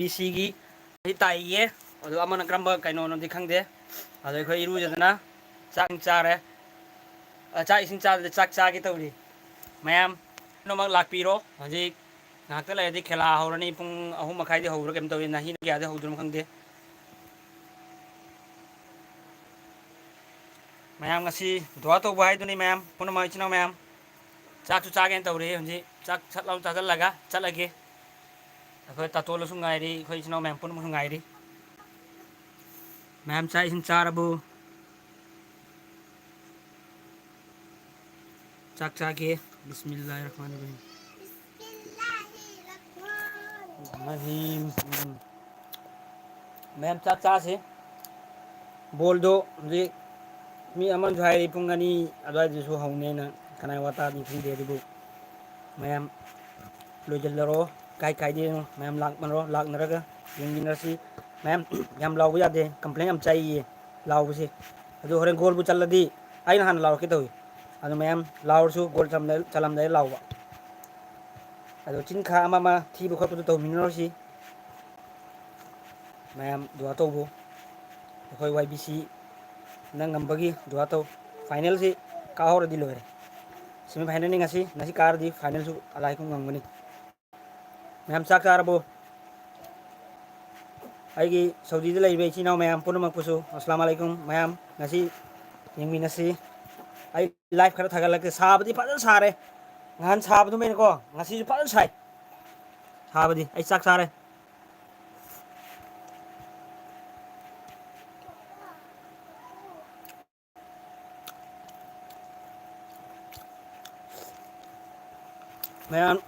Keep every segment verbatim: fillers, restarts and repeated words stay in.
B ꯁꯤꯒꯤ ꯇꯥꯏꯌꯦ꯫ ꯑꯗꯣ ꯑꯃꯅ ꯀꯔꯝꯕ ꯀꯩꯅꯣꯅꯣꯗꯤ ꯈꯪꯗꯦ꯫ ꯑꯗꯣ ꯑꯩꯈꯣꯏ ꯏꯔꯨꯖꯗꯅ ꯆꯥꯛ ꯆꯥꯔꯦ꯫ ꯑ, ꯆꯥꯛ ꯏꯁꯤꯡ ꯆꯥꯗꯅ ꯆꯥꯛ ꯆꯥꯒꯦ ꯇꯧꯔꯤ꯫ ꯃꯌꯥꯝ ꯄꯨꯝꯅꯃꯛ ꯂꯥꯛꯄꯤꯔꯣ꯫ ꯍꯧꯖꯤꯛ ꯉꯥꯏꯍꯥꯛꯇ ꯂꯩꯔꯗꯤ ꯈꯦꯂꯥ ꯍꯧꯔꯅꯤ꯫ ꯄꯨꯡ ꯑꯍꯨꯝ ꯃꯈꯥꯏꯗꯤ ꯍꯧꯕ꯭ꯔꯥ ꯀꯩꯝ ꯇꯧꯏ꯫ ꯅꯍꯤꯅ ꯀꯌꯥꯗ ꯍꯧꯗꯣꯏꯅꯣ ꯈꯪꯗꯦ꯫ ꯃꯌꯥꯝ ꯉꯁꯤ ꯗꯨꯋꯥ ꯇꯧꯕ ꯍꯥꯏꯗꯨꯅꯤ꯫ ꯃꯌꯥꯝ ꯄꯨꯝꯅꯃꯛ, ꯏꯆꯤꯟ ꯏꯅꯥꯎ ꯃꯌꯥꯝ, ꯆꯥꯛꯁꯨ ꯆꯥꯒꯦꯅ ꯇꯧꯔꯤ꯫ ꯍꯧꯖꯤꯛ ꯆꯥꯛ ꯁꯠ ꯂꯥꯎ ꯆꯥꯁꯤꯜꯂꯒ ꯆꯠꯂꯒꯦ꯫ ꯑꯩꯈꯣꯏ ꯇꯥꯇꯣꯜꯂꯁꯨ ꯉꯥꯏꯔꯤ, ꯑꯩꯈꯣꯏ ꯏꯆꯤꯟ ꯏꯅꯥꯎ ꯃꯌꯥꯝ ꯄꯨꯝꯅꯃꯛꯁꯨ ꯉꯥꯏꯔꯤ꯫ ꯃꯌꯥꯝ ꯆꯥꯛ ꯏꯁꯤꯡ ꯆꯥꯔꯕꯣ? ꯆꯥꯛ ꯆꯥꯒꯦ꯫ ꯕꯤꯁꯃꯤꯜꯂꯥꯍꯤꯔ ꯔꯍꯃꯥꯅꯤꯔ ꯔꯍꯤꯝ꯫ ꯔꯍꯤꯝ꯫ ꯎꯝ꯫ ꯃꯌꯥꯝ ꯆꯥꯛ ꯆꯥꯁꯤ꯫ ꯕꯣꯜꯗꯣ ꯍꯧꯖꯤꯛ ꯃꯤ ꯑꯃꯅꯁꯨ ꯍꯥꯏꯔꯤ ꯄꯨꯡ ꯑꯅꯤ ꯑꯗꯨꯋꯥꯏꯗꯁꯨ ꯍꯧꯅꯦꯅ, ꯀꯅꯥꯏ ꯋꯥꯇꯥꯗꯤ ꯈꯪꯗꯦ, ꯑꯗꯨꯕꯨ ꯃꯌꯥꯝ ꯂꯣꯏꯁꯤꯜꯂꯔꯣ, ꯀꯥꯏ ꯀꯥꯏꯗꯩꯅꯣ ꯃꯌꯥꯝ ꯂꯥꯛꯅꯔꯣ, ꯂꯥꯛꯅꯔꯒ ꯌꯦꯡꯃꯤꯟꯅꯔꯁꯤ꯫ ꯃꯌꯥꯝ ꯌꯥꯝ ꯂꯥꯎꯕ ꯌꯥꯗꯦ, complain ꯌꯥꯝ ꯆꯥꯏꯌꯦ ꯂꯥꯎꯕꯁꯦ꯫ ꯑꯗꯨ ꯍꯣꯔꯦꯟ ꯒꯣꯜꯕꯨ ꯆꯜꯂꯗꯤ ꯑꯩꯅ ꯍꯥꯟꯅ ꯂꯥꯎꯔꯛꯀꯦ ꯇꯧꯏ꯫ ꯑꯗꯨ ꯃꯌꯥꯝ ꯂꯥꯎꯔꯁꯨ ꯒꯣꯜ ꯆꯜꯂꯝꯗꯥꯏ-, ꯆꯜꯂꯝꯗꯥꯏꯗ ꯂꯥꯎꯕ꯫ ꯑꯗꯣ ꯆꯤꯟ ꯈꯥ ꯑꯃ ꯑꯃ ꯊꯤꯕ ꯈꯣꯠꯄꯗꯣ ꯇꯧꯃꯤꯟꯅꯔꯣꯏꯁꯤ꯫ ꯃꯌꯥꯝ ꯗꯨꯋꯥ ꯇꯧꯕ꯫ ꯑꯩꯈꯣꯏ ꯋꯥꯏ ꯕꯤ ꯁꯤ ꯅꯪ ꯉꯝꯕꯒꯤ ꯗꯨꯋꯥ ꯇꯧ꯫ ꯐꯥꯏꯅꯦꯜꯁꯤ ꯀꯥꯍꯧꯔꯗꯤ ꯂꯣꯏꯔꯦ꯫ ꯁꯦꯃꯤ ꯐꯥꯏꯅꯦꯜꯅꯤ ꯉꯁꯤ, ꯉꯁꯤ ꯀꯥꯔꯗꯤ ꯐꯥꯏꯅꯦꯜꯁꯨ ꯑꯂꯥꯏ ꯈꯨꯝ ꯉꯝꯒꯅꯤ꯫ ꯃꯌꯥꯝ ꯆꯥꯛ ꯆꯥꯔꯕꯣ? ꯑꯩꯒꯤ ꯁꯥꯎꯗꯤꯗ ꯂꯩꯔꯤꯕ ꯏꯆꯤꯟ ꯏꯅꯥꯎ ꯃꯌꯥꯝ ꯄꯨꯝꯅꯃꯛꯄꯨꯁꯨ ꯑꯁꯂꯥꯝ ꯑꯂꯩꯀꯨꯝ꯫ ꯃꯌꯥꯝ ꯉꯁꯤ ꯌꯦꯡꯃꯤꯟꯅꯁꯤ꯫ ꯑꯩ ꯂꯥꯏꯐ ꯈꯔ ꯊꯥꯒꯠꯂꯛꯀꯦ꯫ ꯁꯥꯕꯗꯤ ꯐꯖꯅ ꯁꯥꯔꯦ꯫ ꯅꯍꯥꯟ ꯁꯥꯕꯗꯨꯃꯩꯅꯀꯣ ꯉꯁꯤꯁꯨ ꯐꯖꯅ ꯁꯥꯏ꯫ ꯁꯥꯕꯗꯤ ꯑꯩ ꯆꯥꯛ ꯆꯥꯔꯦ꯫ ꯃꯌꯥꯝ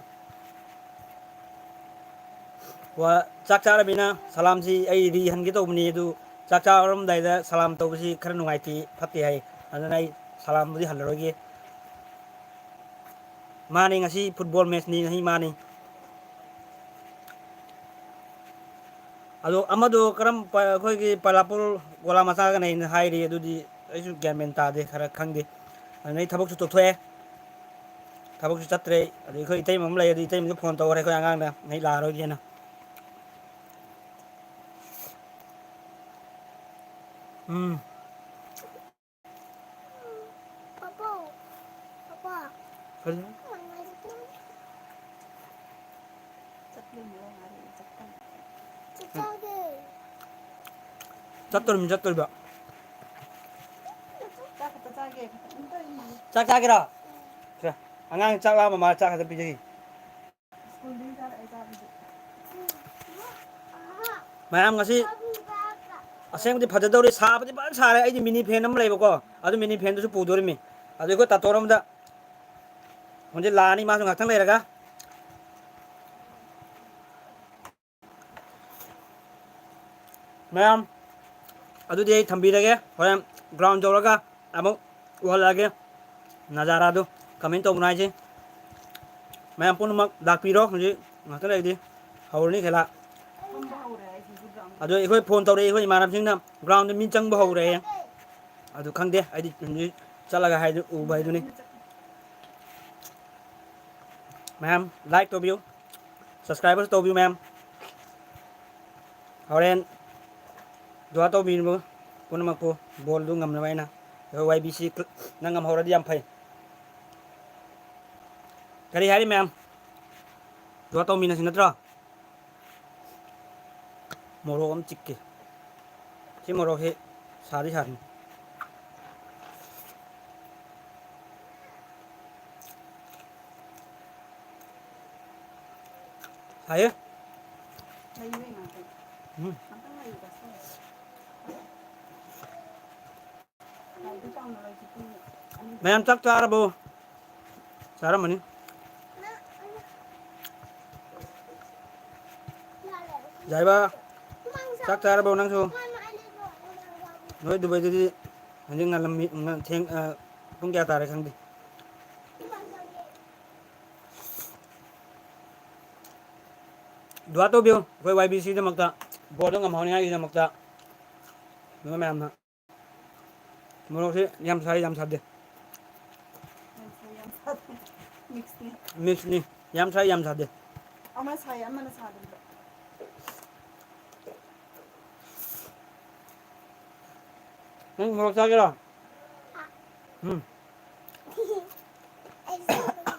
ꯋꯥ-, ꯆꯥꯛ ꯆꯥꯔꯃꯤꯅ ꯁꯂꯥꯝꯁꯤ ꯑꯩ ꯔꯤꯍꯟꯒꯦ ꯇꯧꯕꯅꯤ, ꯑꯗꯨ ꯆꯥꯛ ꯆꯥꯔꯝꯗꯥꯏꯗ ꯁꯂꯥꯝ ꯇꯧꯕꯁꯤ ꯈꯔ ꯅꯨꯡꯉꯥꯏꯇꯦ, ꯐꯠꯇꯦ ꯍꯥꯏ꯫ ꯑꯗꯨꯅ ꯑꯩ ꯁꯂꯥꯝꯕꯨꯗꯤ ꯍꯜꯂꯔꯣꯏꯒꯦ꯫ ꯃꯥꯅꯤ, ꯉꯁꯤ ꯐꯨꯠꯕꯣꯜ ꯃꯦꯠꯆꯅꯤ, ꯉꯁꯤ ꯃꯥꯅꯤ꯫ ꯑꯗꯣ ꯑꯃꯗꯣ ꯀꯔꯝ-, ꯄ-, ꯑꯩꯈꯣꯏꯒꯤ ꯄꯂꯥꯄꯨꯔ ꯒꯣꯂꯥ ꯃꯆꯥꯒꯅ ꯑꯩꯅ ꯍꯥꯏꯔꯤ, ꯑꯗꯨꯗꯤ ꯑꯩꯁꯨ ꯒ꯭ꯌꯥꯟ ꯃꯦꯟ ꯇꯥꯗꯦ, ꯈꯔ ꯈꯪꯗꯦ꯫ ꯑꯗꯨꯅ ꯑꯩ ꯊꯕꯛꯁꯨ ꯇꯣꯛꯊꯣꯛꯑꯦ, ꯊꯕꯛꯁꯨ ꯆꯠꯇ꯭ꯔꯦ꯫ ꯑꯗꯩ ꯑꯩꯈꯣꯏ ꯏꯇꯩꯃ ꯑꯃ ꯂꯩ, ꯑꯗꯨ ꯏꯇꯩꯃꯗ ꯐꯣꯟ ꯇꯧꯈ꯭ꯔꯦ ꯑꯩꯈꯣꯏ ꯑꯉꯥꯡꯅ, "ꯑꯩ ꯂꯥꯛꯑꯔꯣꯏꯒꯦꯅ"꯫ ꯎꯝ꯫ Papa, papa. ꯀꯔꯤ? ꯃꯃꯥꯁꯨ ꯇꯨꯝ-, ꯆꯠꯂꯨ, ꯃꯔꯣ ꯉꯥꯏꯔꯦ, ꯆꯠꯀꯅꯤ꯫ ꯆꯥꯛ ꯆꯥꯒꯦ꯫ ꯆꯠꯇꯣꯔꯤꯃꯤ, ꯆꯠꯇꯣꯔꯤꯕ꯫ ꯆꯥꯛ ꯈꯛꯇ ꯆꯥꯒꯦ, ꯈꯛꯇ ꯆꯥꯒꯦꯔꯣ? ꯁꯦ, ꯑꯉꯥꯡ ꯆꯥꯛ ꯂꯥꯝꯕ ꯃꯥꯜꯂꯦ, ꯆꯥꯛ ꯈꯛꯇ ꯄꯤꯖꯒꯦ꯫ ꯃꯌꯥꯝ, ꯉꯁꯤ ꯑꯁꯦꯡꯕꯗꯤ ꯐꯖꯗꯧꯔꯤ, ꯁꯥꯕꯗꯤ ꯐꯖꯅ ꯁꯥꯔꯦ꯫ ꯑꯩꯗꯤ mini fan ꯑꯃ ꯂꯩꯕꯀꯣ, ꯑꯗꯨ mini fanꯗꯨꯁꯨ ꯄꯨꯗꯣꯔꯤꯃꯤ꯫ ꯑꯗꯨ ꯑꯩꯈꯣꯏ ꯇꯥꯇꯣꯔꯣꯝꯗ ꯍꯧꯖꯤꯛ ꯂꯥꯛꯑꯅꯤ, ꯃꯥꯁꯨ ꯉꯥꯛꯇꯪ ꯂꯩꯔꯒ꯫ ꯃꯌꯥꯝ, ꯑꯗꯨꯗꯤ ꯑꯩ ꯊꯝꯕꯤꯔꯒꯦ, ꯍꯣꯔꯦꯟ ground ꯌꯧꯔꯒ ꯑꯃꯨꯛ ꯎꯍꯜꯂꯛꯑꯒꯦ꯫ ꯅꯖꯥꯔꯥꯗꯨ comment ꯇꯧꯕꯅ ꯍꯥꯏꯁꯦ꯫ ꯃꯌꯥꯝ ꯄꯨꯝꯅꯃꯛ ꯂꯥꯛꯄꯤꯔꯣ꯫ ꯍꯧꯖꯤꯛ ꯉꯥꯛꯇꯪ ꯂꯩꯔꯗꯤ ꯍꯧꯔꯅꯤ ꯈꯦꯂꯥ꯫ ꯑꯗꯣ ꯑꯩꯈꯣꯏ phone ꯇꯧꯔꯛꯑꯦ, ꯑꯩꯈꯣꯏ ꯏꯃꯥꯟꯅꯕꯁꯤꯡꯅ groundꯗ ꯃꯤ ꯆꯪꯕ ꯍꯧꯔꯦ꯫ ꯑꯗꯨ ꯈꯪꯗꯦ, ꯑꯩꯗꯤ ꯍꯧꯖꯤꯛ ꯆꯠꯂꯒ ꯍꯥꯏꯗꯨ, ꯎꯕ ꯍꯥꯏꯗꯨꯅꯤ꯫ ꯃꯌꯥꯝ like ꯇꯧꯕꯤꯌꯨ, subscribeꯁꯨ ꯇꯧꯕꯤꯌꯨ ꯃꯌꯥꯝ꯫ ꯍꯣꯔꯦꯟ ꯗꯨꯋꯥ ꯇꯧꯕꯤꯅꯕ ꯄꯨꯝꯅꯃꯛꯄꯨ, ballꯗꯨ ꯉꯝꯅꯕ ꯑꯩꯅ꯫ ꯑꯩꯈꯣꯏ ꯋꯥꯏ ꯕꯤ ꯁꯤ ꯅꯪ ꯉꯝꯍꯧꯔꯗꯤ ꯌꯥꯝ ꯐꯩ꯫ ꯀꯔꯤ ꯍꯥꯏꯔꯤ ꯃꯌꯥꯝ? ꯗꯨꯋꯥ ꯇꯧꯃꯤꯟꯅꯁꯤ ꯅꯠꯇ꯭ꯔꯣ? ꯃꯣꯔꯣꯛ ꯑꯃ ꯆꯤꯛꯀꯦ꯫ ꯁꯤ ꯃꯣꯔꯣꯛꯁꯤ ꯁꯥꯗꯤ ꯁꯥꯔꯤ꯫ ꯁꯥꯏꯌꯦ꯫ ꯎꯝ꯫ ꯃꯌꯥꯝ ꯆꯥꯛ ꯆꯥꯔꯕꯣ? ꯆꯥꯔꯝꯃꯅꯤ꯫ ꯌꯥꯏꯕ, ꯆꯥꯛ ꯆꯥꯔꯕꯣ ꯅꯪꯁꯨ? ꯅꯣꯏ ꯗꯨꯕꯩꯗꯗꯤ ꯍꯧꯖꯤꯛ ꯉꯜꯂꯝꯃꯤ, ꯉ-, ꯊꯦꯡ-, ꯑ, ꯄꯨꯡ ꯀꯌꯥ ꯇꯥꯔꯦ ꯈꯪꯗꯦ꯫ ꯗꯨꯋꯥ ꯇꯧꯕꯤꯌꯨ, ꯑꯩꯈꯣꯏ ꯋꯥꯏ ꯕꯤ ꯁꯤꯒꯤꯗꯃꯛꯇ, ballꯗꯣ ꯉꯝꯍꯧꯅꯤꯉꯥꯏꯒꯤꯗꯃꯛꯇ꯫ ꯑꯗꯨꯒ ꯃꯌꯥꯝꯅ ꯃꯣꯔꯣꯛꯁꯦ ꯌꯥꯝ ꯁꯥꯏ, ꯌꯥꯝ ꯁꯥꯗꯦ꯫ ꯌꯥꯝ ꯁꯥꯏ, ꯌꯥꯝ ꯁꯥꯗꯦ꯫ Mixꯅꯤ꯫ Mixꯅꯤ꯫ ꯌꯥꯝ ꯁꯥꯏ, ꯌꯥꯝ ꯁꯥꯗꯦ꯫ ꯑꯃ ꯁꯥꯏ, ꯑꯃꯅ ꯁꯥꯗꯕ꯫ ꯅꯪ ꯃꯣꯔꯣꯛ ꯆꯥꯒꯦꯔꯣ? ꯎꯝ꯫ ꯑꯩꯁꯨ ꯆꯥꯒꯦꯗꯅ꯫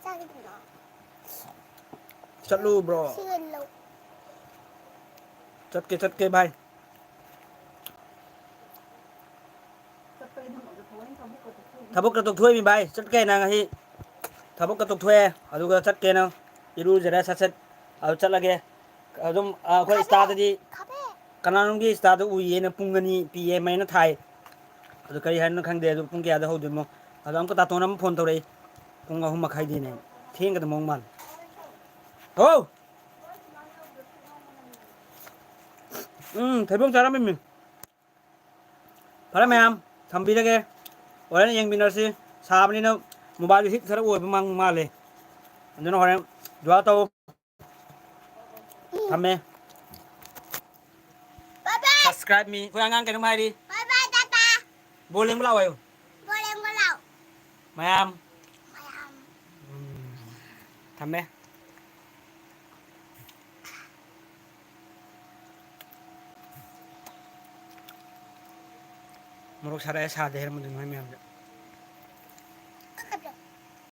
ꯆꯥꯒꯦꯗꯅ꯫ ꯆꯠꯂꯨ, bro꯫ ꯁꯤꯒ ꯂꯧ꯫ ꯆꯠꯀꯦ, ꯆꯠꯀꯦ, ꯚꯥꯏ꯫ ꯊꯕꯛꯀ ꯇꯧꯊꯣꯛꯏꯃꯤ ꯚꯥꯏ, ꯆꯠꯀꯦꯅ ꯉꯁꯤ꯫ ꯊꯕꯛꯀ ꯇꯧꯊꯣꯛꯑꯦ, ꯑꯗꯨꯒ ꯆꯠꯀꯦꯅ ꯏꯔꯨꯖꯔꯦ ꯁꯠ ꯁꯠ꯫ ꯑꯗꯨ ꯆꯠꯂꯒꯦ꯫ ꯑꯗꯨꯝ, ꯑ, ꯑꯩꯈꯣꯏ ꯈꯥꯕꯦ, ꯏꯟꯁꯇꯥꯗꯗꯤ ꯈꯥꯕꯦ꯫ ꯀꯅꯥꯅꯣꯝꯒꯤ ꯏꯟꯁꯇꯥꯗ ꯎꯏꯌꯦꯅ ꯄꯨꯡ ꯑꯅꯤ ꯄꯤꯌꯦ ꯃꯩꯅ ꯊꯥꯏ꯫ ꯑꯗꯨ ꯀꯔꯤ ꯍꯥꯏꯅꯣ ꯈꯪꯗꯦ, ꯑꯗꯨ ꯄꯨꯡ ꯀꯌꯥꯗ ꯍꯧꯗꯣꯏꯅꯣ? ꯑꯗꯣ ꯑꯃꯨꯛꯀ ꯇꯥꯇꯣꯟ ꯑꯃ ꯐꯣꯟ ꯇꯧꯔꯛꯏ꯫ ꯄꯨꯡ ꯑꯍꯨꯝ ꯃꯈꯥꯏꯗꯤꯅꯦ꯫ ꯊꯦꯡꯒꯗꯕ ꯃꯑꯣꯡ ꯃꯥꯜꯂꯦ꯫ ꯍꯥꯎ! ꯎꯝ, ꯊꯩꯕꯣꯡ ꯆꯥꯔꯝꯃꯤꯃꯤ꯫ ꯐꯔꯦ ꯃꯌꯥꯝ, ꯊꯝꯕꯤꯔꯒꯦ꯫ ꯍꯣꯔꯦꯟ ꯌꯦꯡꯃꯤꯟꯅꯔꯁꯤ꯫ ꯁꯥꯕꯅꯤꯅ ꯃꯣꯕꯥꯏꯜꯗꯨ ꯍꯤꯠ ꯈꯔ ꯑꯣꯏꯕ ꯃꯥꯡ-, ꯃꯥꯜꯂꯦ꯫ ꯑꯗꯨꯅ ꯍꯣꯔꯦꯟ ꯗꯨꯑꯥ ꯇꯧ꯫ ꯊꯝꯃꯦ꯫ Bye bye꯫ Subscribe me꯫ ꯑꯩꯈꯣꯏ ꯑꯉꯥꯡ ꯀꯩꯅꯣꯝ ꯍꯥꯏꯔꯤ꯫ Bye bye, Tata. ꯕꯣꯜ ꯌꯦꯡꯕ ꯂꯥꯛꯑꯣ ꯍꯥꯏꯌꯨ꯫ ꯕꯣꯜ ꯌꯦꯡꯕ ꯂꯥꯛꯑꯣ꯫ ꯃꯌꯥꯝ꯫ ꯃꯌꯥꯝ꯫ ꯎꯝ꯫ ꯊꯝꯃꯦ꯫ ꯃꯣꯔꯣꯛ ꯁꯥꯔꯛꯑꯦ, ꯁꯥꯗꯦ ꯍꯥꯏꯔꯝꯕꯗꯨ ꯅꯣꯏ ꯃꯌꯥꯝꯗ꯫